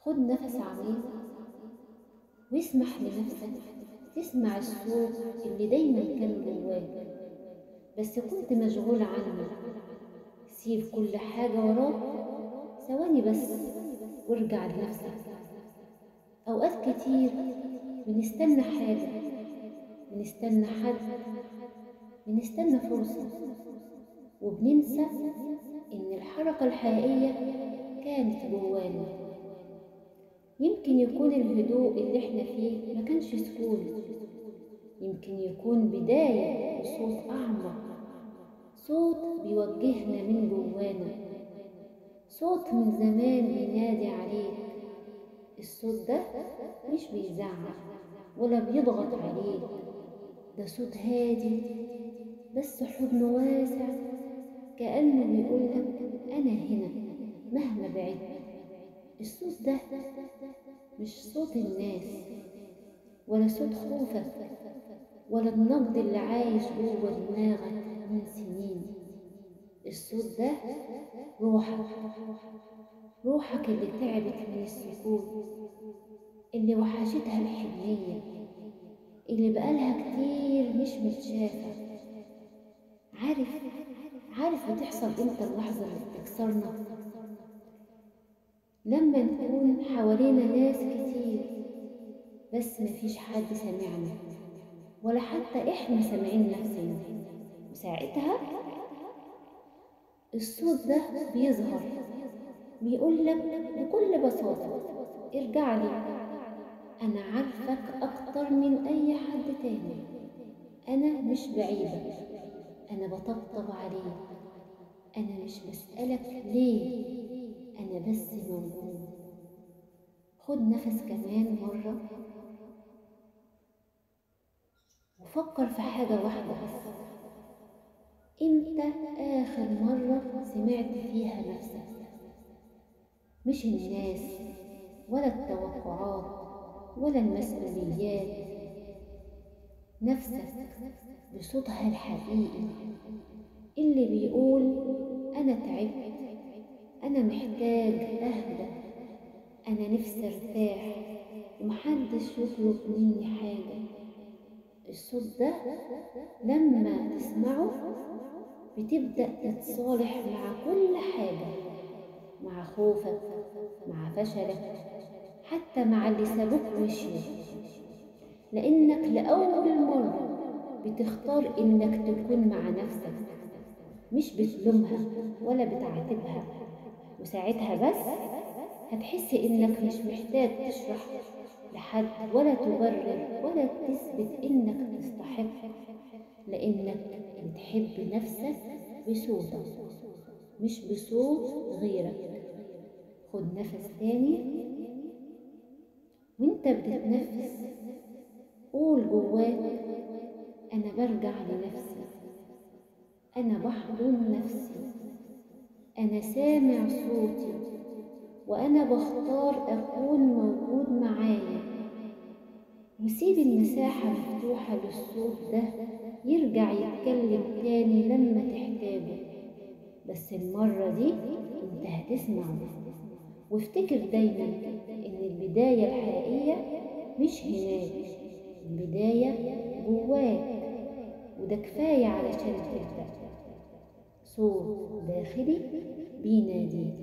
خد نفس عميق واسمح لنفسك تسمع الصوت اللي دايما كان جواك بس كنت مشغول عنه. سيب كل حاجة وراك ثواني بس وارجع لنفسك. أوقات كتير بنستنى حاجة، بنستنى حد، بنستنى فرصة، وبننسى إن الحركة الحقيقية كانت جوانا. يمكن يكون الهدوء اللي احنا فيه ما كانش سكون، يمكن يكون بداية لصوت أعمق، صوت بيوجهنا من جوانا، صوت من زمان بينادي عليك. الصوت ده مش بيزعق ولا بيضغط عليك، ده صوت هادي بس حضنه واسع، كأنه بيقولك أنا هنا مهما بعدت. الصوت ده مش صوت الناس ولا صوت خوفك ولا النقد اللي عايش جوه دماغك من سنين. الصوت ده روحك، روحك اللي تعبت من السكوت، اللي وحشتها الحنية، اللي بقالها كتير مش متشافة. عارف بتحصل امتى اللحظة اللي بتكسرنا؟ لما نكون حوالينا ناس كتير بس مفيش حد سامعنا ولا حتى احنا سامعين نفسنا، وساعتها الصوت ده بيظهر بيقولك بكل بساطة ارجع لي، أنا عارفك أكتر من أي حد تاني، أنا مش بعيدة، أنا بطبطب عليك، أنا مش بسألك ليه، أنا بس موجود. خد نفس كمان مرة وفكر في حاجة واحدة بس، إمتى آخر مرة سمعت فيها نفسك؟ مش الناس ولا التوقعات ولا المسؤوليات، نفسك بصوتها الحقيقي اللي بيقول أنا تعبت، أنا محتاج أهدى، أنا نفسي أرتاح ومحدش يطلب مني حاجة. الصوت ده لما تسمعه بتبدأ تتصالح مع كل حاجة، مع خوفك، مع فشلك، حتى مع اللي سابوك ومشيوا، لأنك لأول مرة بتختار إنك تكون مع نفسك، مش بتلومها ولا بتعاتبها. وساعتها بس هتحس إنك مش محتاج تشرح لحد ولا تبرر ولا تثبت إنك تستحق، لأنك بتحب نفسك بصوتك مش بصوت غيرك. خد نفس تاني وانت بتتنفس قول جواك أنا برجع لنفسي، أنا بحضن نفسي، أنا سامع صوتي، وأنا بختار أكون موجود معايا. وسيب المساحة مفتوحة للصوت ده يرجع يتكلم تاني لما تحتاجه، بس المرة دي انت هتسمعه. وافتكر دايما ان البداية الحقيقية مش هناك، البداية جواك، وده كفاية علشان تبدأ. صوت داخلي بيناديك.